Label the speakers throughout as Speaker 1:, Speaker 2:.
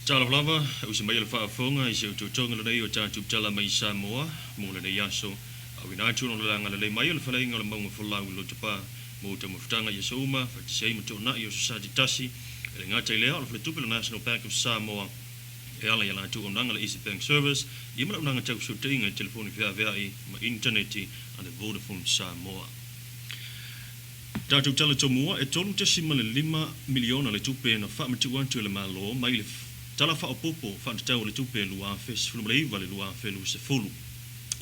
Speaker 1: Talofa lava, usi mai le faafofoga i si ou tautoga lenei o tatou tala mai Samoa mo lenei aso. Auina atu ona o le agalelei mai o le Faleaiga o le Mauga Folau i Lotopa mo taumafataga i aso uma, faatasi ai ma toonai o Sosati Tasi. E le gata i lea, o le Faletupe o le National Bank of Samoa e ala i a latou auaunaga le Easy Bank Service ia ma le auaunaga tau fesootaiga i telefoni feaveai ma initaneti a le Vodafone Samoa. Tatou tala tomua, e $3.5 miliona le tupe na faamatuu atu e le Malo mai le Tala Faaopoopo Faatatau o le Tupe 2019 le 2020.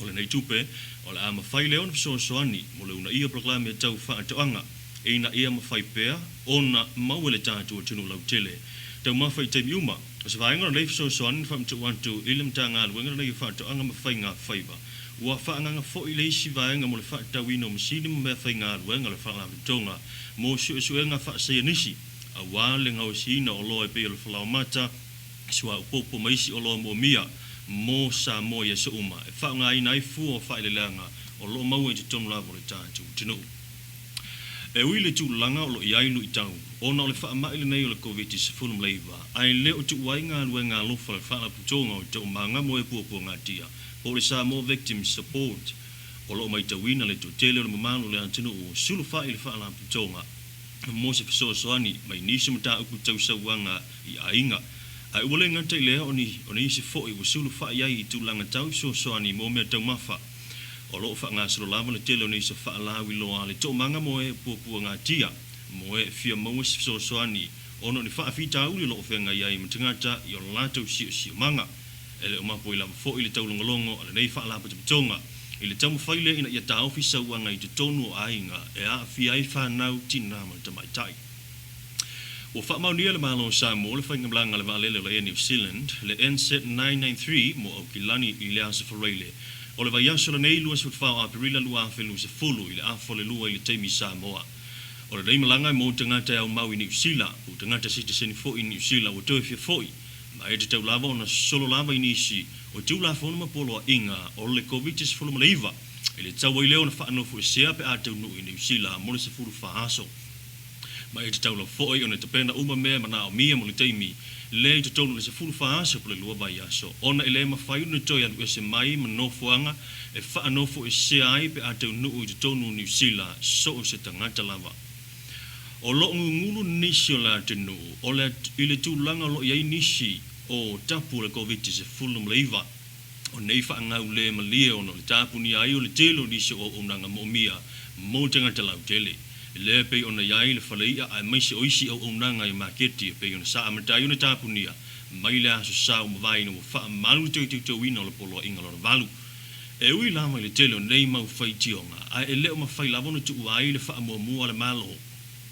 Speaker 1: O lenei tupe, o le a mafai lea ona fesoasoani mo le uunaia o polokalame tau faatoaga ina ia mafai pea ona maua e le tatou atunuu lautele taumafa i taimi uma. O se vaega o lenei fesoasoani na faamatuu atu i le Matagaluega lenei o Faatoaga ma Faiga Faiva. Ua faaagaaga foi le isi vaega mo le faatatauina o masini ma meafaigaluega a le Faalapotopotoga mo suesuega faasaienisi aua le gaosiina o oloa e pei o le falaoamata, suauu popo ma isi oloa moomia mo Samoa i aso uma e faaaogaina ai fua o faaeleeleaga o lo o maua i totonu lava o le tatou atunuu. E ui i le tulaga o lo o i ai luitau ona o le faamai lenei o le Koviti-19, ae le o tuua ai galuega alofa a le Faalapotopotoga o Toomaga mo e Puapuagatia, po o le Samoa Victims Support. O lo o matauina le toatele o le mamalu o le atunuu sulufai i le Faalapotopotoga mo se fesoasoani mai nisi o mataupu tau sauaga i aiga. Ae ua le gata i lea o nisi foi ua sulufai ai i tulaga tau fesoasoani mo mea taumafa. O lo o faagasolo lava le tele o nisi o faalauiloa a le toomaga mo e puapuagatia, mo e fia maua se fesoasoani ona o ni faafitauli o lo o feagai ai ma tagata i o latou siosiomaga. E le o mapoi lava foi le taulogologo a lenei faalapotopotoga i le taumafai lea ina ia taofi sauaga i totonu o aiga e aafia ai fanau, tina ma le tamaitai. Ua faamaonia e le Malo o Samoa le faigamalaga a le vaalele o le Air New Zealand, le NZ993 mo Aukilani i le Aso Faraile o le vaiaso lenei 24 o Aperila 2020 i le afa o le lua i le taimi i Samoa. O lenei malaga e mo tagata e aumau i Niu Sila, po o tagata sitiseni foi i Niu Sila ua toe fia foi, ma e tatau lava ona sosolo lava i nisi o Tulafono ma Poloaiga o le Koviti-19 i le tau ai lea ona faanofoesea pe a taunuu i Niu Sila mo le 14 aso. Ma e tatau lava foi ona tapena uma mea e manaomia mo le taimi lea i totonu o le 14 aso po o le lua vaiaso, ona e le mafai ona toe alu ese mai ma nofoaga e faanofoesea ai pe a taunuu i totonu o Niu Sila so o se tagata lava. O lo o gugulu nisi o le atunuu o le i le tulaga o lo o i ai nisi o tapu o le Koviti-19. O nei faagau le malie ona o le tapunia ai o le tele o nisi o auaunaga moomia mo tagata lautele. Lea e pei ona i ai le fale i'a aemaise o isi auaunaga i maketi e pei ona sa amata ai ona tapunia mai le aso Sa ua mavae ina ua faamalu le toe teuteuina o le Poloaiga Lona Valu. E ui lava i le tele o nei mau faitioga, ae e le o mafai lava ona tuua ai le faamuamua a le Malo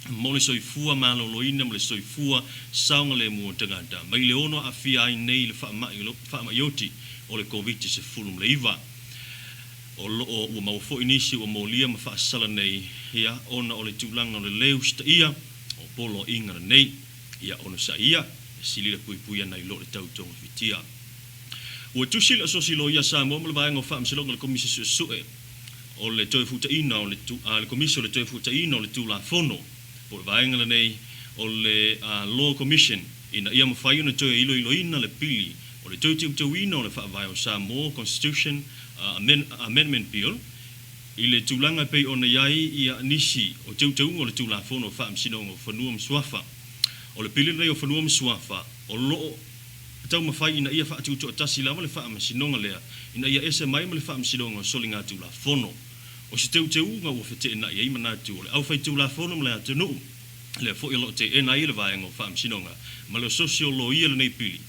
Speaker 1: mo le soifua maloloina ma le soifua saogalemu o tagata mai le ono aafia ai nei i le faamai oti o le Koviti-19. O lo o ua maua foi nisi ua molia ma faasala nei ia ona o le tulaga o le lē usitaia o poloaiga lenei. Ia onosaia, e silila puipui ana i lo le tau togafitia. Ua tusi le Asosi Loia a Samoa ma le Vaega o Faamasinoga le Komisi Suesue o le Toefuataina o le le Komisi o le Toefuataina o le Tulafono po o le vaega lenei o le Law Commission ina ia mafai ona toe iloiloina le pili o le toe teuteuina o le Faavae o Samoa Constitution Amendment Bill i le tulaga e pei ona i ai nisi o teuteuga o le Tulafono o Faamasinoga o Fanua ma Suafa. O le pili lenei o Fanua ma Suafa o lo o taumafai ina ia faatutoatasi lava le faamasinoga lea ina ia ese mai ma le faamasinoga o soligatulafono. O se teuteuga ua feteenai ai manatu o le aufaitulafono ma le atunuu, lea foi o lo o teena ai le vaega o faamasinoga ma le asosi o loia lenei pili.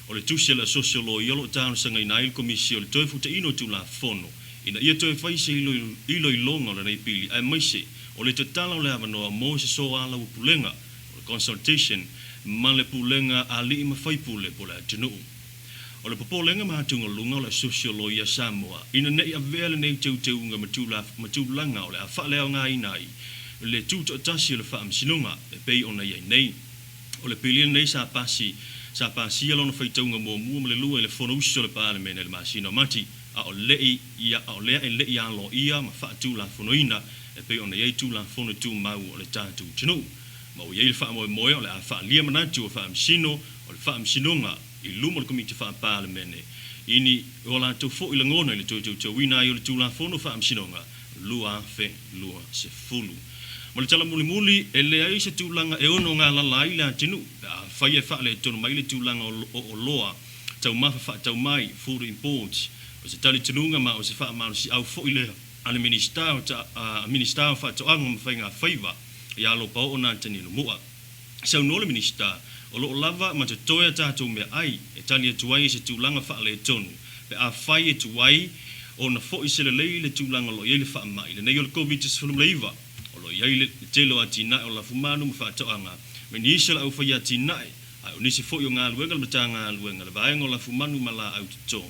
Speaker 1: O le tusi a le asosi o loia o lo o talosagaina ai le Komisi o le Toefuataina o Tulafono ina ia toe fai se iloiloga o lenei pili aemaise o le tatala o le avanoa mo se soalaupulega o le consultation ma le pulega a alii ma faipule po o le atunuu. O le popolega ma atugaluga o le Asosi o Loia Samoa ina ne i avea lenei teuteuga ma tulaga o le a faaleaogaina ai le tutoatasi o le Faamasinoga e pei ona i ai nei. O le pili lenei sa pasi sa pasia lona faitauga muamua ma le lua i le Fonousu o le Palemene i le masina o Mati a o le i a o lea e le i aloaia ma faatulafonoina e pei ona i ai Tulafono Tumau o le tatou atunuu. Ma ua i ai le faamoemoe o le a faaalia manatu o Faamasino o le Faamasinoga i luma o le Komiti Faa-Palemene i ni o latou foi lagona i le toe teuteuina ai o le Tulafono o Faamasinoga 2020. Ma le tala mulimuli, e leai se tulaga e ono galala ai le atunuu pe afai e faaletonu mai le tulaga o oloa taumafa faatau mai, food imports. O se talitonuga ma o se faamalosiau foi lea a le Minisita o Minisita o Faatoaga ma Faiga Faiva ia Lopaoo Natanielu Mu'a. Saunoa le Minisita, o lo o lava ma totoe a tatou meaai e tali atu ai i se tulaga faaletonu pe afai e tuai ona foi se lelei le tulaga o lo o i ai le faamai lenei o le Koviti-19. O lo o i ai le tele o atinae o lafumanu ma faatoaga ma nisi o le aufai atinae, ae o nisi foi o galuega a le Matagaluega, le vaega o lafumanu ma laau toto.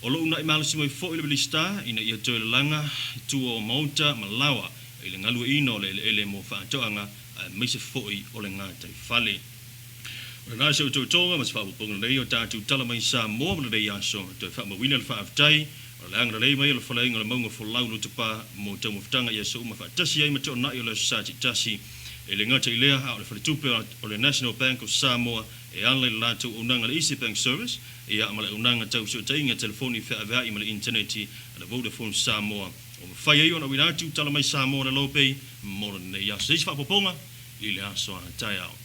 Speaker 1: O lo o uunai malosi mai foi le Minisita ina ia toe lalaga i tua o maota ma laoa i le galueaiina o le eleele mo faatoaga aemaise foi o le gataifale. O lena se otootoga ma se faaopoopoga lelei o tatou tala mai Samoa mo lenei aso. Toe faamauina le faafetai o le agalelei mai o le Faleaiga o le Mauga Folau Lotopa mo taumafataga i aso uma faatasi ai ma toonai o le Aso Sa taitasi. E le gata i lea, a o le faletupe o le National Bank of Samoa e ala i le latou auaunaga le Easy Bank Service ia ma le auaunaga tau fesootaiga telefoni feaveai ma le initaneti a le Vodafone Samoa ua mafai ai ona auina atu tala mai Samoa le Lopei mo lenei aso. Se isi faaopoopoga i le aso a taeao.